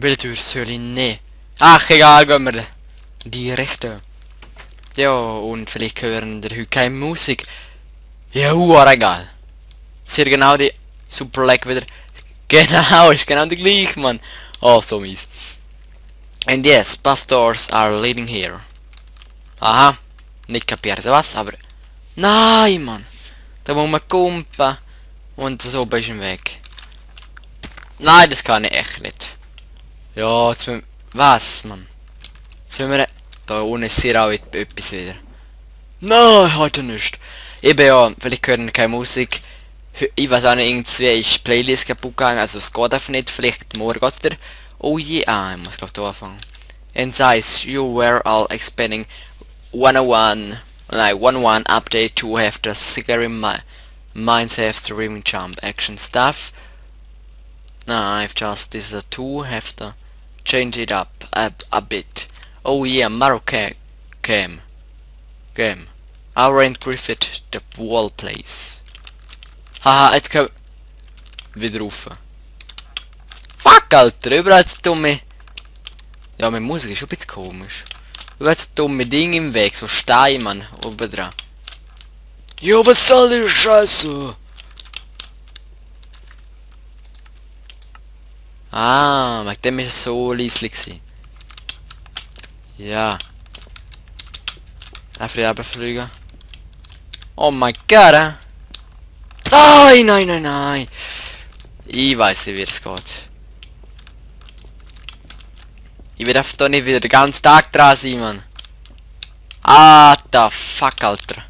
Willtürshöhle, nee. Ach, egal, gehen wir die Richtung. Ja, und vielleicht hören wir heute keine Musik. Ja, egal. Ist hier genau die Super Lag wieder. Genau, ist genau die gleiche, Mann. Oh, so mies. And yes, buff doors are leading here. Aha, nicht kapiert was, aber... Nein, Mann. Da muss man kumpen. Und so bist du im Weg. Nein, das kann ich echt nicht. Ja, jetzt müssen... Was, Mann? Jetzt müssen wir... Da unten ist sehr auch etwas wieder. Nein, heute nicht. Eben ja, vielleicht hören keine Musik. Ich weiß auch nicht, irgendwie ist die Playlist kaputt gegangen, also es geht einfach nicht. Vielleicht morgen geht's wieder. Oh je, ich muss glaube hier anfangen. And size, you were all expecting 101, like 101 update to have the scary minds have the rim jump action stuff. No, I've just this to have to change it up a bit. Oh yeah, Mario game. Our and Griffith the wall place. Haha, jetzt können wieder rauf. Fuck, Alter, überall das dumme... Ja, meine Musik ist schon ein bisschen komisch. Überall das dumme Ding im Weg, so Stein, Mann, oben dran. Ja, was soll die Scheiße? Ah, mit dem ist es so leislich gewesen. Ja. Einfach runterfliegen. Oh mein Gott. Nein. Ich weiß nicht, wie es geht. Ich will einfach doch nicht wieder den ganzen Tag dran sein, Mann. Ah, the fuck, Alter.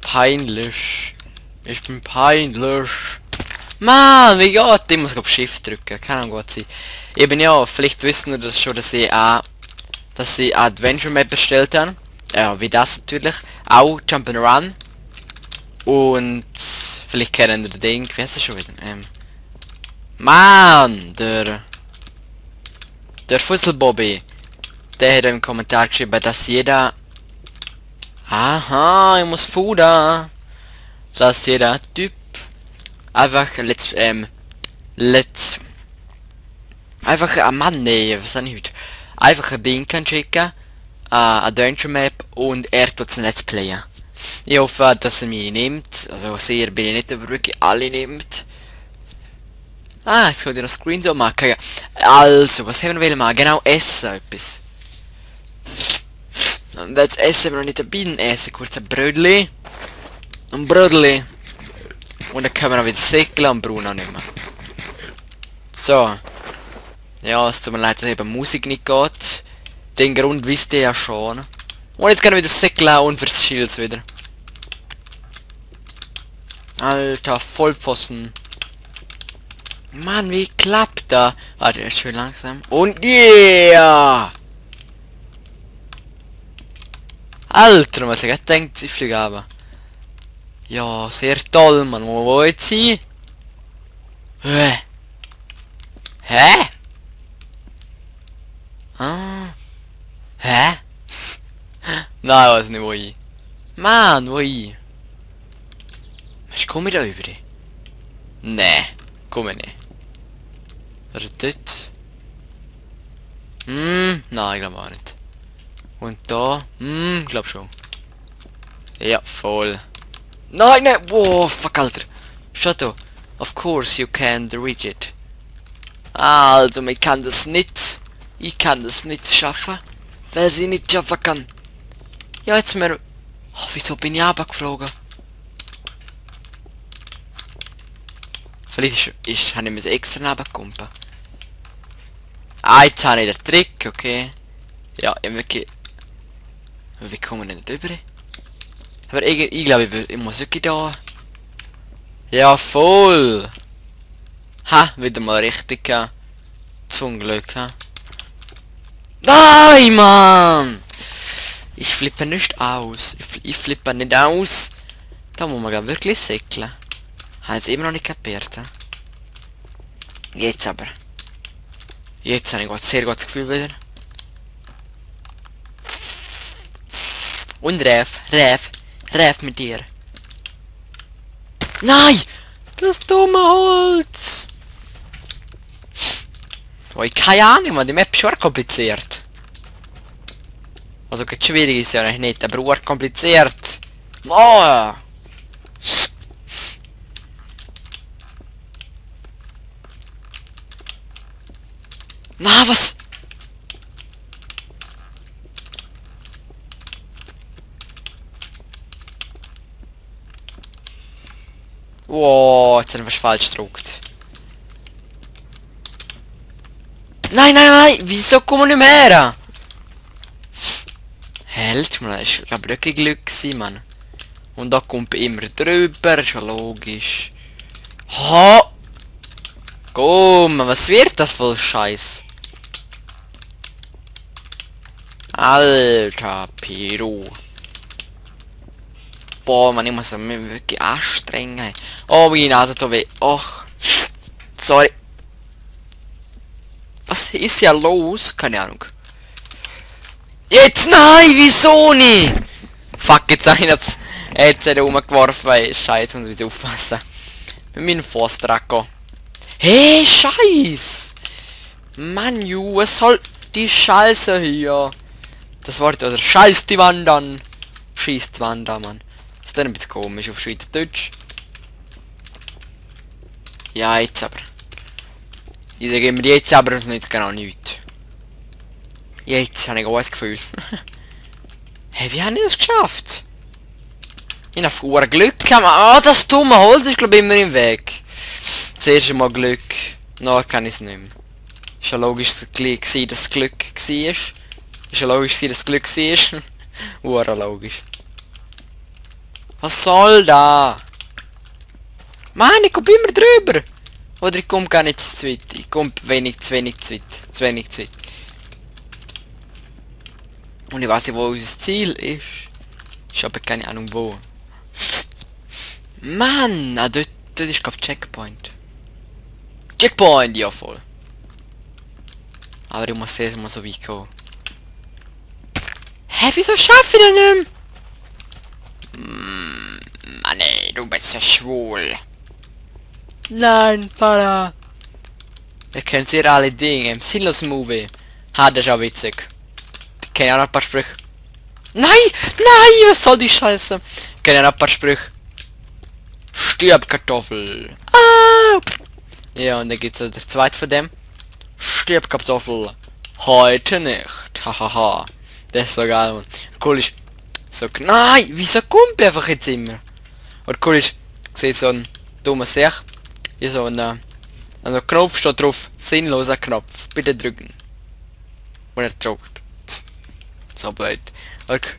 Peinlich. Ich bin peinlich. Mann, wie geht? Ich muss auf Shift drücken. Kann auch gut sein. Eben ja, vielleicht wissen wir das schon, dass ich Adventure Map bestellt habe. Ja, wie das natürlich. Auch Jump'n'Run. Und vielleicht kennen wir den Ding. Wie heißt das schon wieder? Mann, der Fusselbobby. Der hat im Kommentar geschrieben, dass jeder... Aha, ich muss fuda. Dass jeder Typ einfach einfach Mann, nee, was habe ich heute? Einfach ein Ding kann schicken, Adventure Map und er tut es Let's Playen. Ich hoffe, dass er mich nimmt, also sehr bin ich nicht, aber wirklich alle nimmt. Ah, jetzt könnt ihr noch Screen so machen. Ja. Also, was haben wir machen? Genau, essen etwas. Und jetzt essen wir noch nicht ein Bienen essen, kurz ein Brötli. Ein Brötli. Und dann können wir noch wieder säckeln und brauchen auch nicht mehr. So. Ja, es tut mir leid, dass eben Musik nicht geht. Den Grund wisst ihr ja schon. Und jetzt können wir wieder säckeln und fürs Schild wieder. Alter, Vollpfosten. Mann, wie klappt da? Warte, ist schön langsam. Und yeah! Alter, was ich denkt, ich fliege aber. Ja, sehr toll, Mann. Wo jetzt hin? Hä? Ah. Hä? Nein, ich weiß nicht, wo ich. Mann, wo ich? Was komme ich da über? Nee, komme ich nicht. Oder dort? Nein, ich glaube auch nicht. Und da? Glaub schon. Ja, voll. Nein, wow, fuck, Alter. Shadow, of course you can't reach it. Also, ich kann das nicht. Ich kann das nicht schaffen, weil sie nicht schaffen kann. Ja, jetzt mehr... Oh, wieso bin ich runtergeflogen? Vielleicht habe ich mir extra runtergekommen. Ah, jetzt habe ich den Trick, okay. Ja, wirklich... Wie kommen wir denn nicht rüber? Aber ich glaube, ich muss wirklich da... Ja, voll! Ha, wieder mal richtig, zum Glück, Nein, Mann! Ich flippe nicht aus. Ich flippe nicht aus. Da muss man wirklich säckeln. Habe jetzt immer noch nicht kapiert, Jetzt aber. Jetzt habe ich ein sehr gutes Gefühl wieder. Und Ref mit dir. Nein! Das dumme Holz! Oh, ich keine Ahnung, man, die Map ist schon kompliziert. Also, geht schwierig ist ja nicht, aber auch kompliziert. Oh! Na, was? Wow, jetzt haben wir was falsch gedruckt. Nein, nein, nein, wieso kommen wir nicht mehr? Hält mal, das war wirklich Glück gewesen, Mann. Und da kommt immer drüber, ist ja logisch. Ha! Komm, was wird das für Scheiß? Alter Piru. Boah, man, ich muss mich wirklich anstrengen. Oh, meine Nase tut weh. Och. Sorry. Was ist ja los? Keine Ahnung. Jetzt nein, wieso nicht? Fuck, jetzt habe ich jetzt rumgeworfen. Scheiße, muss ich wieder aufpassen. Mit meinem Forstdraco. Hey, Scheiß! Mann, ju, was soll die Scheiße hier? Das Wort, oder scheiß die Wand an. Schießt die Wand an, Mann. Ist dann ein bisschen komisch auf Schweizerdeutsch. Ja, jetzt aber. Ich sage mir jetzt aber uns nicht genau nichts. Jetzt habe ich auch ein Gefühl. Hey, wie habe ich das geschafft? Ich habe vorher Glück gehabt. Ah, das dumme Holz ist glaube ich immer im Weg. Das erste Mal Glück. Nachher kann ich es nicht mehr. Ist ja logisch, dass das Glück war. Ist ja logisch, dass das Glück war. Ura logisch. Was soll da? Mann, ich komme immer drüber. Oder ich komme gar nicht zu weit. Ich komme zu wenig zu weit. Zu wenig zu weit. Und ich weiß nicht, wo unser Ziel ist. Ich habe keine Ahnung wo. Mann, dort ist glaube ich Checkpoint. Checkpoint, ja voll. Aber ich muss erst mal so weit kommen. Hä, wieso schaffe ich das nicht? Mann ey, du bist ja schwul. Nein, Vater. Ihr kennt sehr alle Dinge. Im Sinnlos Movie. Ha, das ist auch witzig. Ich kenne auch noch ein paar Sprüche. Nein! Nein! Was soll die Scheiße? Ich kenne auch noch ein paar Sprüche. Stirb, Kartoffel. Ah! Ja, und dann gibt's der zweite von dem. Stirb, Kartoffel. Heute nicht. Hahaha. Das ist so geil, Mann. Cool ist. So, nein! Wieso kommt er einfach jetzt immer? Und cool ist. Ich sehe so ein dummer Sech. Hier so ein Knopf steht drauf. Sinnloser Knopf. Bitte drücken. Und er drückt. So blöd. Okay.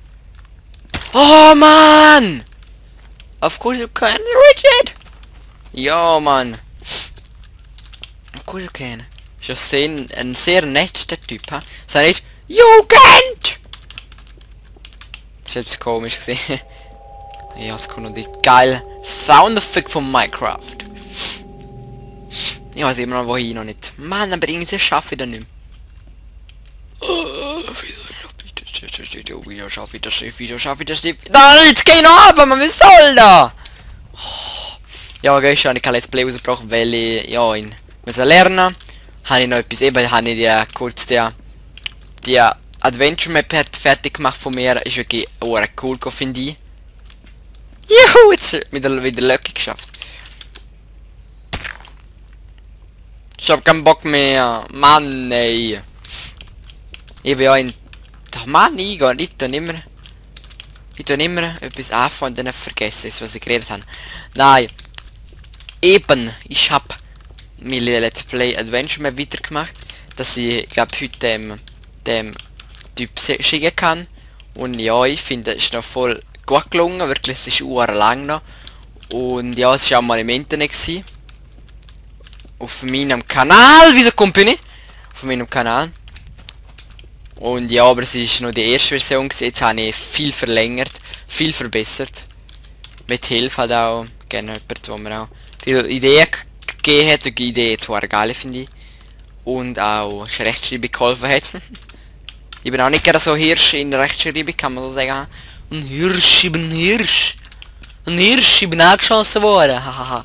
Oh Mann! Of course you can, Richard! Ja, Mann. Of course you can. Ist ja ein sehr netter Typ, ha? Sag nicht, Jugend! Das ist etwas komisch gesehen. Ja, es kommt noch die geile Soundeffekt von Minecraft. Ich weiß immer noch wohin noch nicht. Mann, aber irgendwie schaffe ich das nicht mehr. Wieder schaffe ich das nicht. Nein, jetzt geh noch ab, man, was soll da? Ja, gestern habe ich kein Let's Play rausgebracht, weil ich, ja, in müssen lernen. Habe ich noch etwas, eben, habe ich kurz die Adventure Map fertig gemacht von mir. Ist wirklich cool, finde ich. Juhu, jetzt wieder Lucky geschafft. Ich hab keinen Bock mehr. Mann, ey. Ich bin ja in... Ach Mann, ich tue immer etwas anfangen und dann vergessen ist, was ich geredet habe. Nein. Eben, ich hab mir Let's Play Adventure Map weitergemacht, dass ich glaube heute dem Typ schicken kann. Und ja, ich finde, es ist noch voll gut gelungen, wirklich, es ist lang noch. Und ja, es war auch mal im Internet gewesen. Auf meinem Kanal, wieso kommt ich nicht? Auf meinem Kanal. Und ja, aber es ist nur die erste Version gewesen. Jetzt habe ich viel verlängert, viel verbessert. Mit Hilfe halt auch, gerne jemand, wo mir auch viele Ideen gegeben hat, und die Ideen zwar geil finde ich. Und auch Rechtschreibung geholfen hat. Ich bin auch nicht gerade so Hirsch in Rechtschreibung, kann man so sagen. Ein Hirsch, ich bin ein Hirsch. Ein Hirsch, ich bin auch geschossen worden, hahaha.